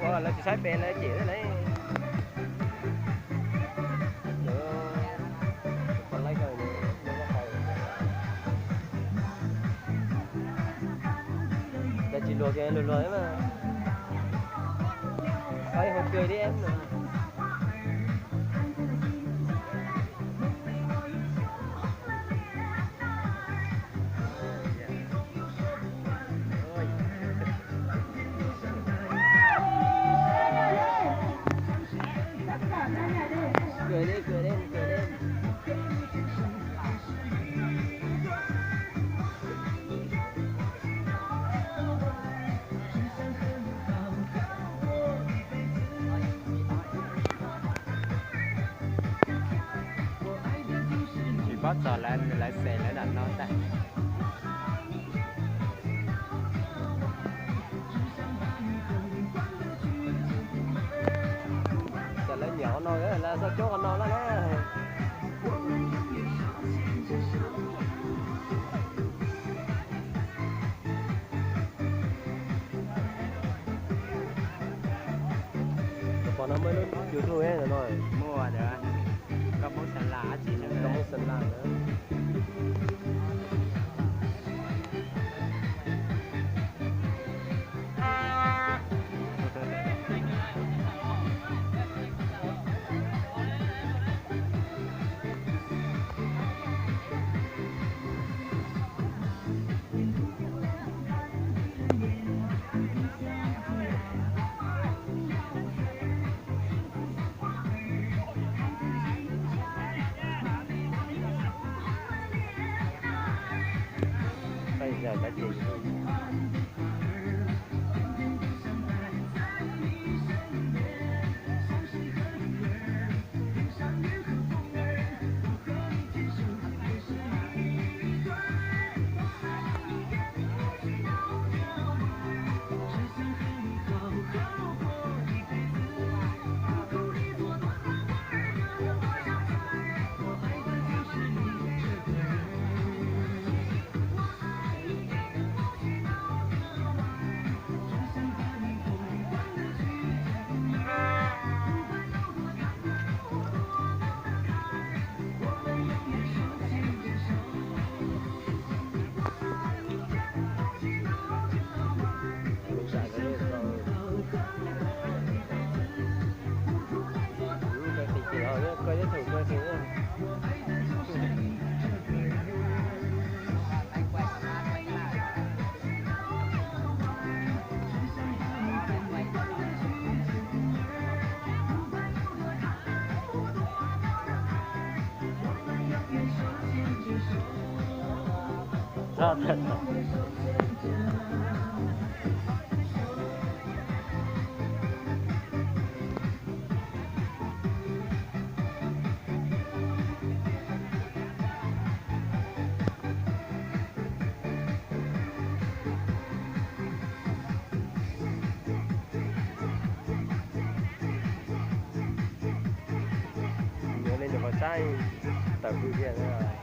Ua lawv tsis saib pes lawv cem lawm. Lawv tsis luag kiag, luag luag mas. Qhov hauv kawg li. Tsis paub txog lawv, lawv xes lawv nram no ntag. Tam lawv nyiam qhov no, lawv xav coob qhov no lawm na. Qhov no muaj lub YouTube no. Muaj, koj Hmoob Xeem Las dab tsi no, koj Hmoob Xeem Las na. Yuav li ntawm qhov saib tawm hwj thiab.